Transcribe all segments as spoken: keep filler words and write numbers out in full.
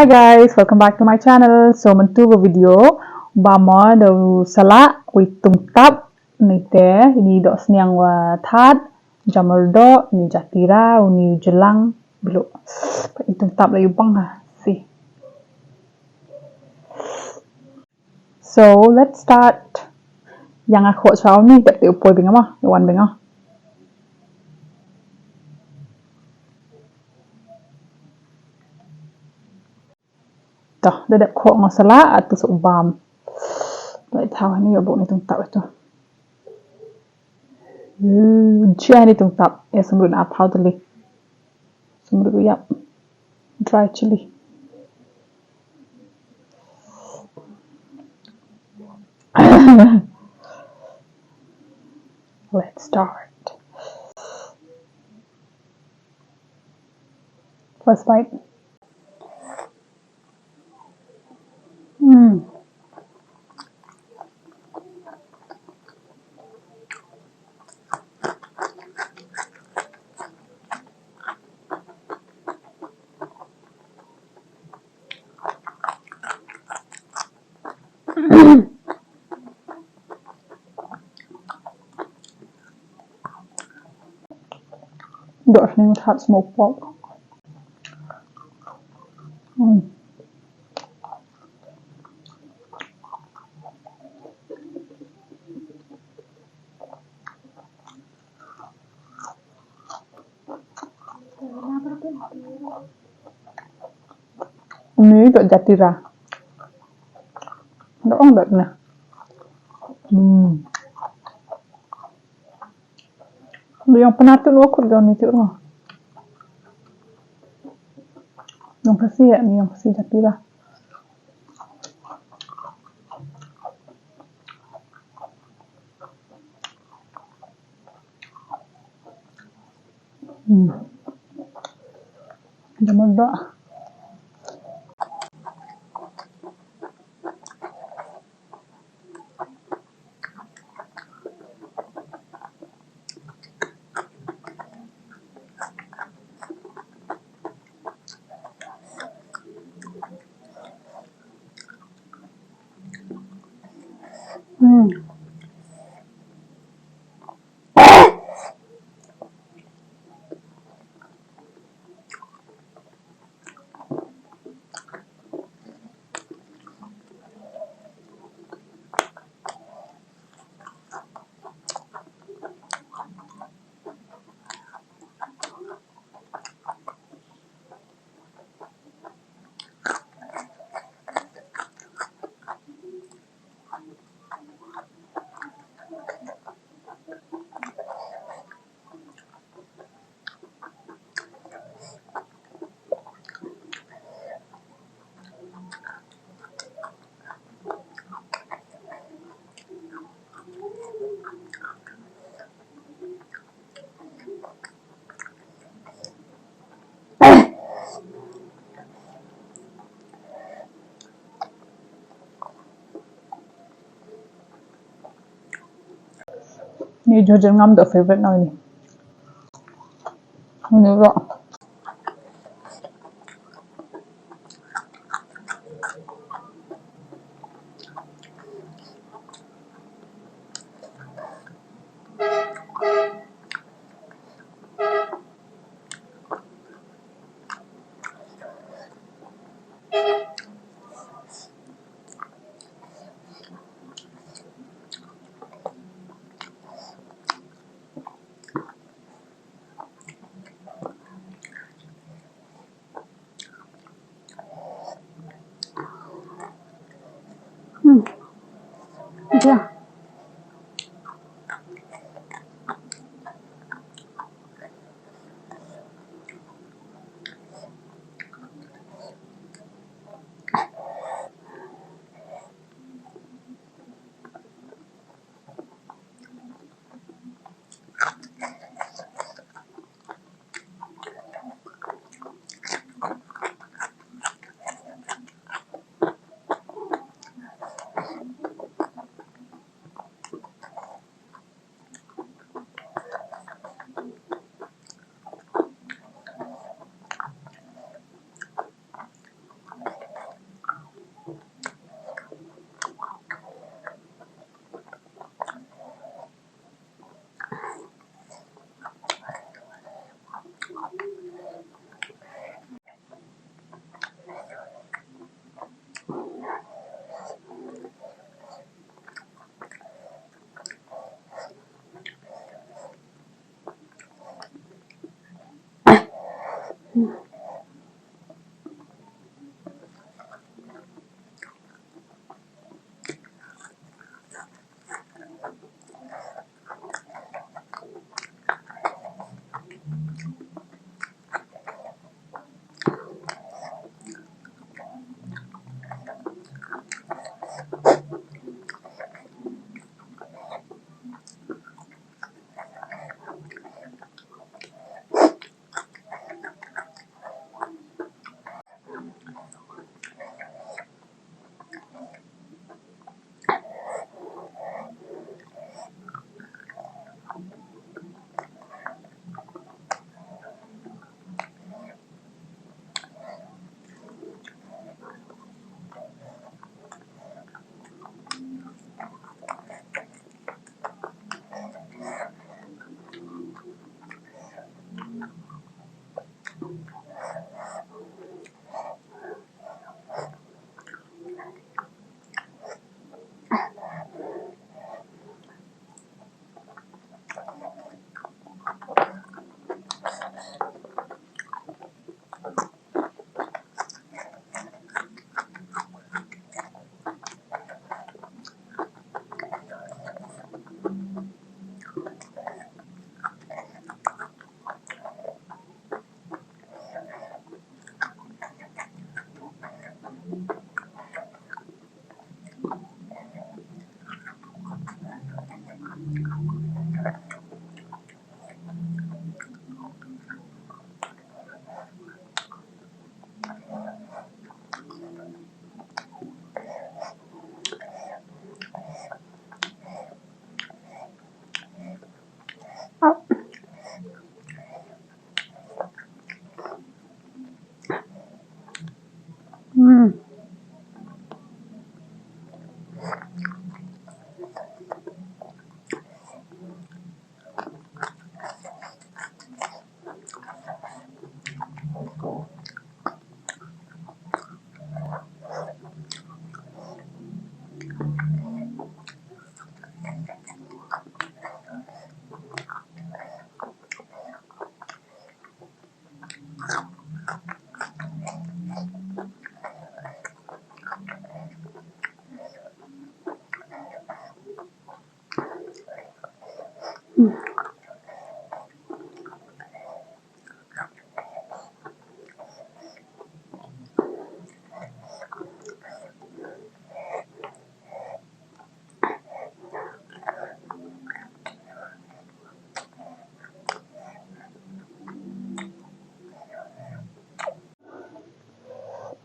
Hi guys, welcome back to my channel. So mynta ka video ba mo da u salad, u tungtap, ni te, ini dok sniang wa thad, jamur dok, ni jatira, u ni u jelang, belu. I tungtap la yu bang ha, si. So let's start. Yang aku chwa ni dep te u poi binga ma, wan binga. Toh, da dep khoh nga salad, atu sok bam. Lai thaw ni ya bok ni tungtap ito. Yu, jia ni tungtap. Ya, sumrut na phaw tali. Sumrut yap. Dry chili. Let's start. First bite. Mm. Dok sniang thad, smoked pork. Mm. Ni dok jatira. Dok ong dok na. Hmm. Yang pernah tu lo kut gau ni tu lo. Yang pasti ya, ni yang pasti jatira. Hmm. Dah meledak. Hmm. Ni jhur jyrngam da favorite na ini. Ini ro.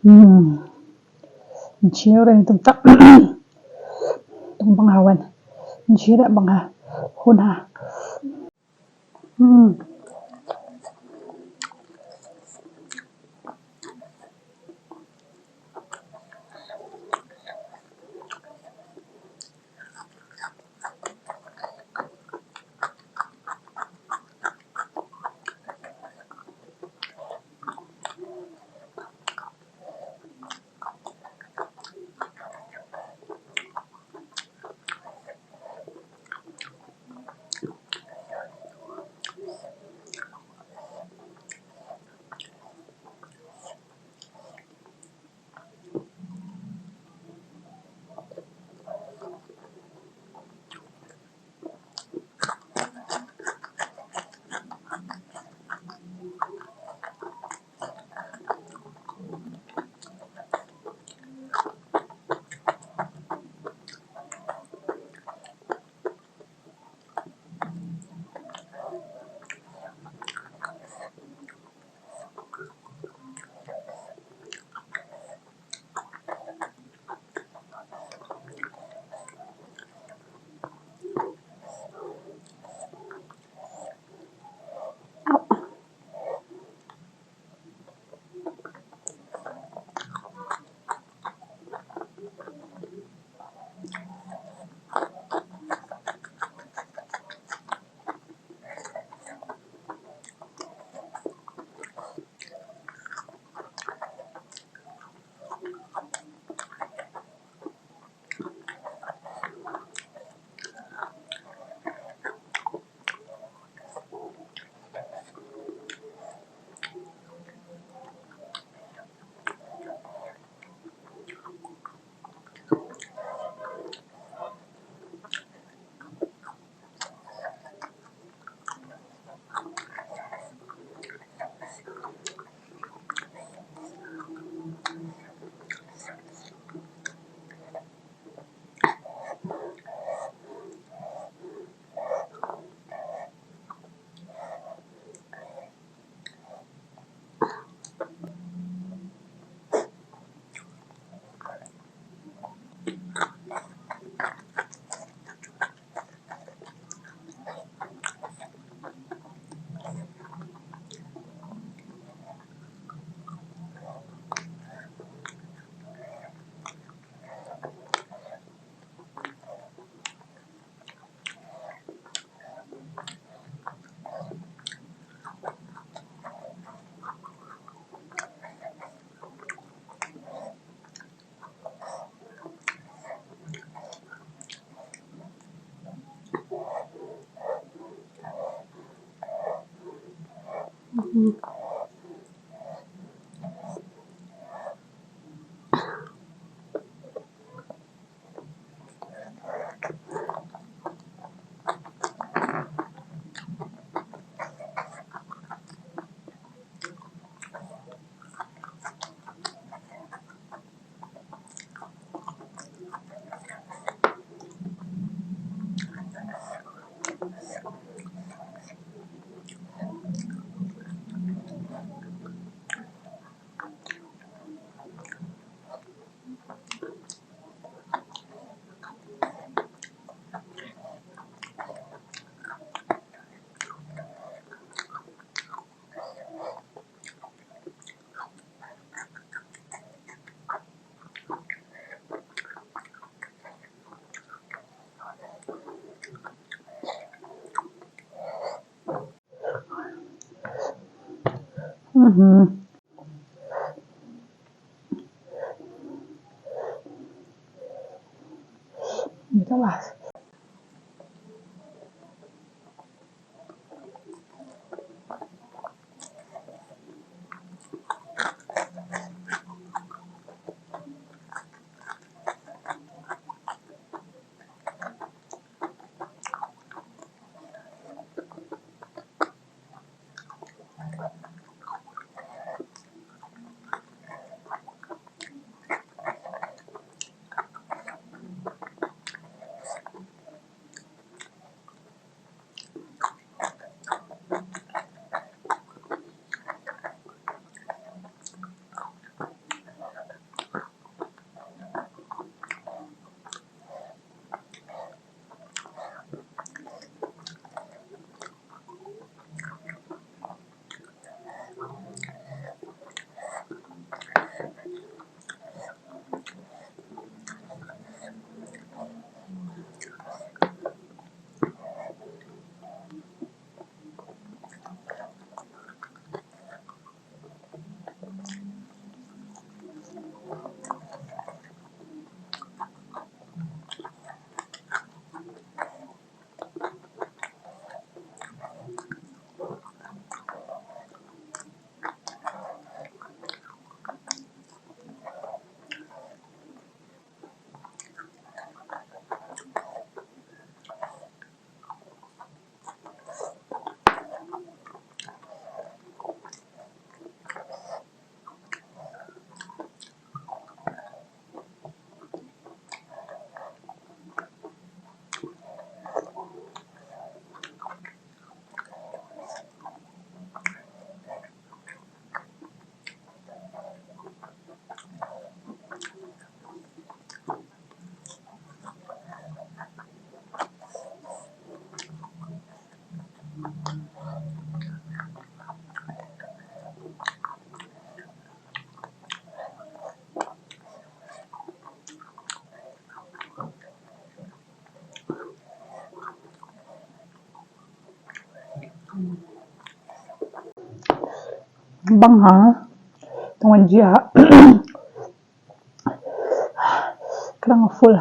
Hmm. Nchi re tum tak. Tum bang hawan. Nchi re bang ha. Hun ha. Hmm. Mhm. Ito lah. Bang ha. Tang wan jia. Kena full.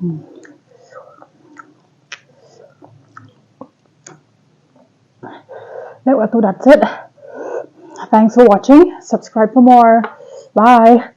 Hmm. Like, that's it. Thanks for watching. Subscribe for more. Bye.